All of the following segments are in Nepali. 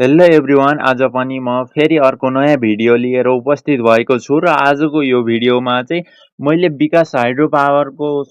हेलो एभ्रिवान, आज पनि म फेरि अर्को नयाँ भिडियो लिएर उपस्थित भएको छु र आजको यो भिडियोमा चाहिँ मैले विकास हाइड्रो पावरको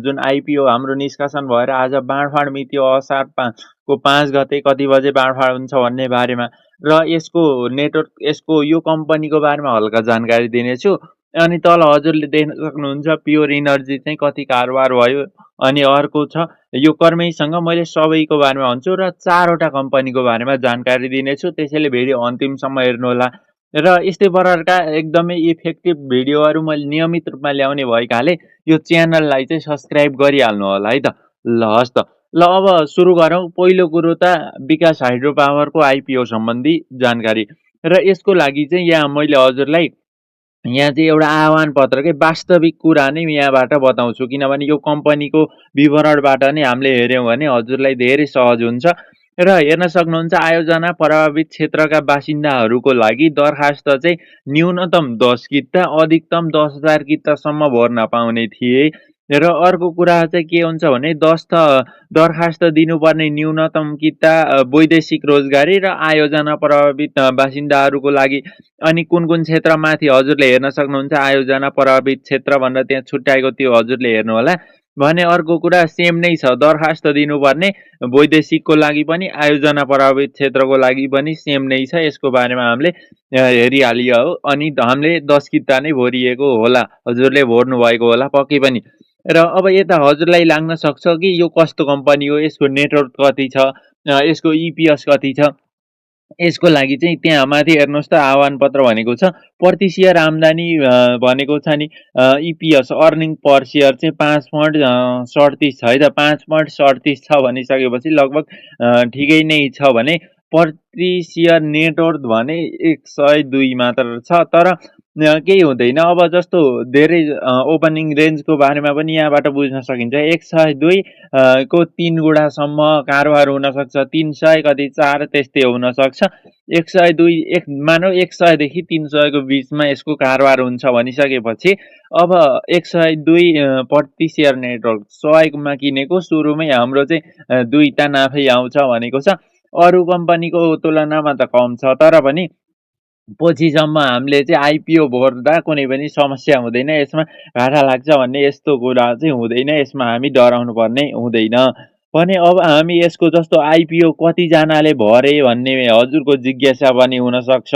जुन आइपिओ हाम्रो निष्कासन भएर आज बाँडफाँड मितियो असार 5 गते कति बजे बाँडफाँड हुन्छ भन्ने बारेमा र यसको नेटवर्क यसको यो कम्पनीको बारेमा हल्का जानकारी दिनेछु। अनि तल हजुरले देख्न सक्नुहुन्छ प्योर इनर्जी चाहिँ कति कारोबार भयो। अनि अर्को छ यो कर्मैसँग मैले सबैको बारेमा भन्छु र 4वटा कम्पनीको बारेमा जानकारी दिनेछु। त्यसैले भिडियो अन्तिमसम्म हेर्नुहोला र यस्तै प्रकारका एकदमै इफेक्टिभ भिडियोहरू मैले नियमित रूपमा ल्याउने भएकाले यो च्यानललाई चाहिँ सब्स्क्राइब गरिहाल्नु होला है त। ल हस् त। ल अब सुरु गरौँ। पहिलो कुरो त विकास हाइड्रो पावरको आइपिओ सम्बन्धी जानकारी र यसको लागि चाहिँ यहाँ मैले हजुरलाई यहाँ चाहिँ एउटा आह्वान पत्रकै वास्तविक कुरा नै यहाँबाट बताउँछु, किनभने यो कम्पनीको विवरणबाट नै हामीले हेऱ्यौँ भने हजुरलाई धेरै सहज हुन्छ। र हेर्न सक्नुहुन्छ आयोजना प्रभावित क्षेत्रका बासिन्दाहरूको लागि दरखास्त चाहिँ न्यूनतम 10 किता अधिकतम 10,000 कितासम्म भर्न पाउने थिए। र अर्को कुरा चाहिँ के हुन्छ भने दरखास्त दिनुपर्ने न्यूनतम किता वैदेशिक रोजगारी र आयोजना प्रभावित बासिन्दाहरूको लागि। अनि कुन कुन क्षेत्रमाथि हजुरले हेर्न सक्नुहुन्छ आयोजना प्रभावित क्षेत्र भनेर त्यहाँ छुट्याएको त्यो हजुरले हेर्नु होला भने। अर्को कुरा सेम नै छ, दरखास्त दिनुपर्ने वैदेशिकको लागि पनि आयोजना प्रभावित क्षेत्रको लागि पनि सेम नै छ। यसको बारेमा हामीले हेरिहालियो हो। अनि हामीले 10 किता नै भरिएको होला, हजुरले भर्नु भएको होला पक्कै पनि। र अब यता हजुरलाई लाग्न सक्छ कि यो कस्तो कम्पनी हो, यसको नेटवर्क कति छ, यसको इपिएस कति छ। यसको लागि चाहिँ त्यहाँ माथि हेर्नुहोस् त आह्वान पत्र भनेको छ। प्रति सेयर आम्दानी भनेको छ नि इपिएस अर्निङ पर सेयर चाहिँ 5.37 छ है त। 5.37 छ भनिसकेपछि लगभग ठिकै नै छ भने प्रति सेयर नेटवर्थ भने 102 मात्र छ। तर केही हुँदैन। अब जस्तो धेरै ओपनिङ रेन्जको बारेमा पनि यहाँबाट बुझ्न सकिन्छ। 102 को 3 गुणासम्म कारोबार हुनसक्छ, 300 कति 4 त्यस्तै हुनसक्छ। 102 मानौ 100 देखि 300 को बिचमा यसको कारोबार हुन्छ भनिसकेपछि अब 102 प्रति सेयर नेटवर्क 100 मा किनेको सुरुमै हाम्रो चाहिँ 2 टा नाफै आउँछ भनेको छ। अरू कम्पनीको तुलनामा त कम छ, तर पनि पछिसम्म हामीले चाहिँ आइपिओ भर्दा कुनै पनि समस्या हुँदैन, यसमा घाटा लाग्छ भन्ने यस्तो कुरा चाहिँ हुँदैन, यसमा हामी डराउनु पर्ने हुँदैन। भने अब हामी यसको जस्तो आइपिओ कतिजनाले भरे भन्ने हजुरको जिज्ञासा पनि हुनसक्छ।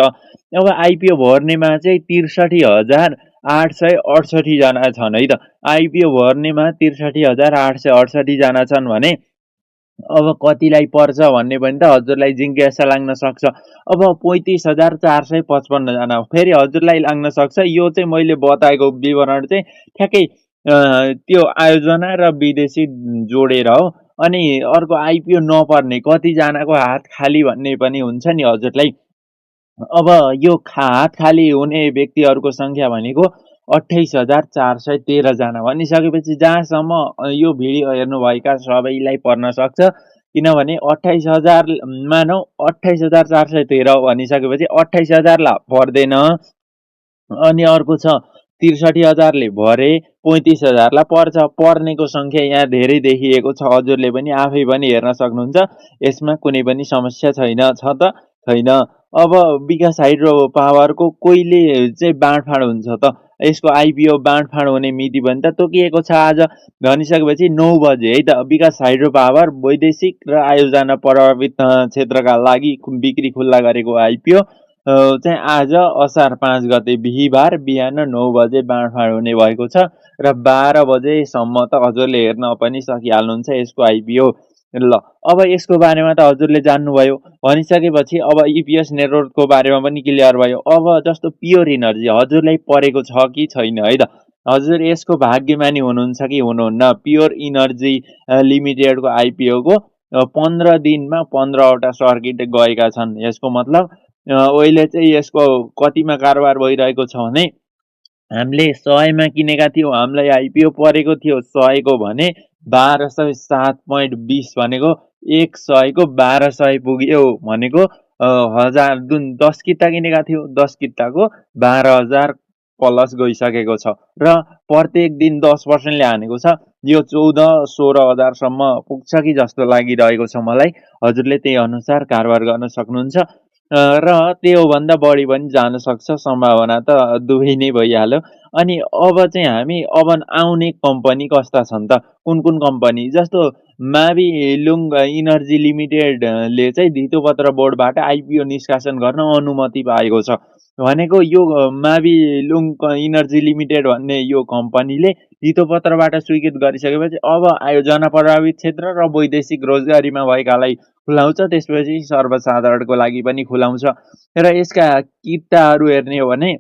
अब आइपिओ भर्नेमा चाहिँ 63,868 जना छन् है त। आइपिओ भर्नेमा 63,868 जना छन् भने अब कतिलाई पर्छ भन्ने पनि त हजुरलाई जिज्ञासा लाग्न सक्छ। अब 35,455 जना फेरि हजुरलाई लाग्न सक्छ यो चाहिँ मैले बताएको विवरण चाहिँ ठ्याक्कै त्यो आयोजना र विदेशी जोडेर हो। अनि अर्को आइपिओ नपर्ने कतिजनाको हात खाली भन्ने पनि हुन्छ नि हजुरलाई। अब यो हात खाली हुने व्यक्तिहरूको सङ्ख्या भनेको 28,413 जना भनिसकेपछि जहाँसम्म यो भिडियो हेर्नुभएका सबैलाई पर्न सक्छ, किनभने 28,000 मानौ 28,413 भनिसकेपछि 28,000 पर्दैन। अनि अर्को छ 63,000ले भरे 35,000 पर्छ। पर्नेको सङ्ख्या यहाँ धेरै देखिएको छ, हजुरले पनि आफै पनि हेर्न सक्नुहुन्छ। यसमा कुनै पनि समस्या छैन, छ त छैन। अब विकास हाइड्रो पावरको कहिले चाहिँ बाँडफाँड हुन्छ त, यसको आइपिओ बाँडफाँड हुने मिति पनि त तोकिएको छ आज भनिसकेपछि 9 बजे है त। विकास हाइड्रो पावर वैदेशिक र आयोजना प्रभावित क्षेत्रका लागि बिक्री खुल्ला गरेको आइपिओ चाहिँ आज असार 5 गते बिहिबार बिहान 9 बजे बाँडफाँड हुने भएको छ र 12 बजेसम्म त हजुरले हेर्न पनि सकिहाल्नुहुन्छ यसको आइपिओ। ल अब यसको बारेमा त हजुरले जान्नुभयो भनिसकेपछि अब इपिएस नेटवर्कको बारेमा पनि क्लियर भयो। अब जस्तो प्योर इनर्जी हजुरलाई परेको छ कि छैन है त, हजुर यसको भाग्यमानी हुनुहुन्छ कि हुनुहुन्न। प्योर इनर्जी लिमिटेडको आइपिओको 15 दिनमा 15वटा सर्किट गएका छन्। यसको मतलब अहिले चाहिँ यसको कतिमा कारोबार भइरहेको छ भने हामीले 100 मा किनेका थियौँ, हामीलाई आइपिओ परेको थियो 100 को भने 1207.20 भनेको 100 को 1200 पुग्यो भनेको 1000 जुन 10 किता किनेका थियो 10 किताको 12,000 प्लस गइसकेको छ र प्रत्येक दिन 10%ले हानेको छ। यो 14-16 सम्म पुग्छ कि जस्तो लागिरहेको छ मलाई। हजुरले त्यही अनुसार कारोबार गर्न सक्नुहुन्छ र त्योभन्दा बढी पनि जान सक्छ, सम्भावना त दुवै नै भइहाल्यो। अनि अब चाहिँ हामी आउने कम्पनी कस्ता छन् त, कुन कम्पनी जस्तो माविलुङ इनर्जी लिमिटेडले चाहिँ धितोपत्र बोर्डबाट आइपिओ निष्कासन गर्न अनुमति पाएको छ। भनेको यो माविलुङ इनर्जी लिमिटेड भन्ने यो कम्पनीले धितोपत्रबाट स्वीकृत गरिसकेपछि अब आयोजना प्रभावित क्षेत्र र वैदेशिक रोजगारीमा भएकालाई खुलाउँछ, त्यसपछि सर्वसाधारणको लागि पनि खुलाउँछ। र यसका किताहरू हेर्ने हो भने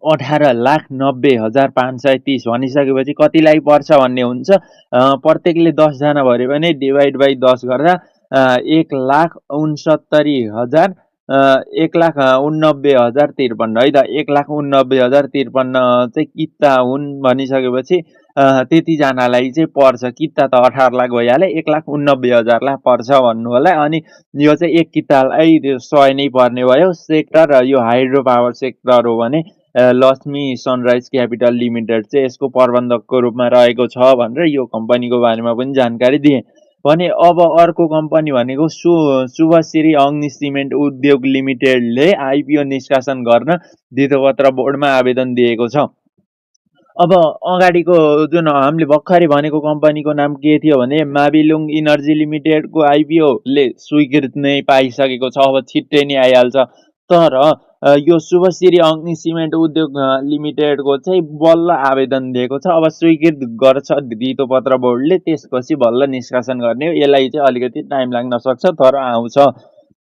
18,90,530 भनिसकेपछि कतिलाई पर्छ भन्ने हुन्छ। प्रत्येकले 10 जना भर्यो भने डिभाइड बाई 10 गर्दा 1,69,000 1,89,053 है त। 1,89,053 चाहिँ किता हुन् भनिसकेपछि त्यतिजनालाई चाहिँ पर्छ। किता त 18 लाख भइहाल्यो, 1,89,000 पर्छ भन्नु होला। अनि यो चाहिँ एक कितालाई 100 नै पर्ने भयो। सेक्टर यो हाइड्रो पावर सेक्टर हो भने लक्ष्मी सनराइज क्यापिटल लिमिटेड चाहिँ यसको प्रबन्धकको रूपमा रहेको छ भनेर यो कम्पनीको बारेमा पनि जानकारी दिए। भने अब अर्को कम्पनी भनेको शुभश्री अग्नि सिमेन्ट उद्योग लिमिटेडले आइपिओ निष्कासन गर्न धितोपत्र बोर्डमा आवेदन दिएको छ। अब अगाडिको जुन हामीले भर्खरै भनेको कम्पनीको नाम के थियो भने माविलुङ इनर्जी लिमिटेडको आइपिओले स्वीकृत नै पाइसकेको छ, अब छिट्टै नै आइहाल्छ। तर यो शुभश्री अग्नि सिमेन्ट उद्योग लिमिटेडको चाहिँ बल्ल आवेदन दिएको छ। अब स्वीकृत गर्छ धितोपत्र बोर्डले, त्यसपछि बल्ल निष्कासन गर्ने हो। यसलाई चाहिँ अलिकति टाइम लाग्न सक्छ, तर आउँछ।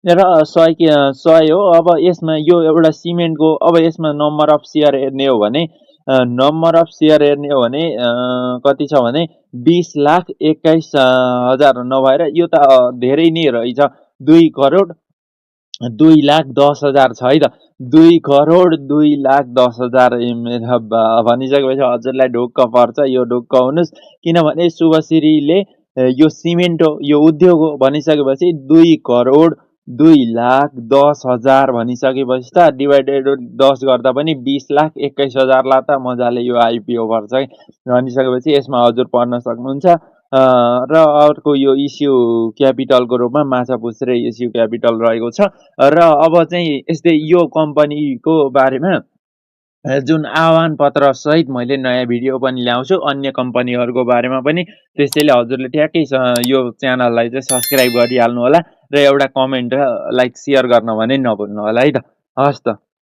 र 100 हो। अब यसमा यो एउटा सिमेन्टको, अब यसमा नम्बर अफ सेयर हेर्ने हो भने कति छ भने 20,21,000 नभएर यो त धेरै नै रहेछ। 2,02,10,000 छ है त। 2,02,10,000 भनिसकेपछि हजुरलाई ढुक्क पर्छ। यो ढुक्क हुनुहोस्, किनभने शुभश्रीले यो सिमेन्ट हो, यो उद्योग हो भनिसकेपछि 2,02,10,000 भनिसकेपछि त डिभाइडेड 10 गर्दा पनि 20,21,000 ला त मजाले यो आइपिओ पर्छ भनिसकेपछि यसमा हजुर पर्न सक्नुहुन्छ। र अर्को यो इस्यु क्यापिटलको रूपमा माछापुच्छ्रे इस्यु क्यापिटल रहेको छ। र अब चाहिँ यस्तै यो कम्पनीको बारेमा जुन आह्वान पत्र सहित मैले नयाँ भिडियो पनि ल्याउँछु अन्य कम्पनीहरूको बारेमा पनि। त्यसैले हजुरले ठ्याक्कै यो च्यानललाई चाहिँ सब्सक्राइब गरिहाल्नु होला र एउटा कमेन्ट र लाइक सेयर गर्न भने नभुल्नु होला है त। हस् त।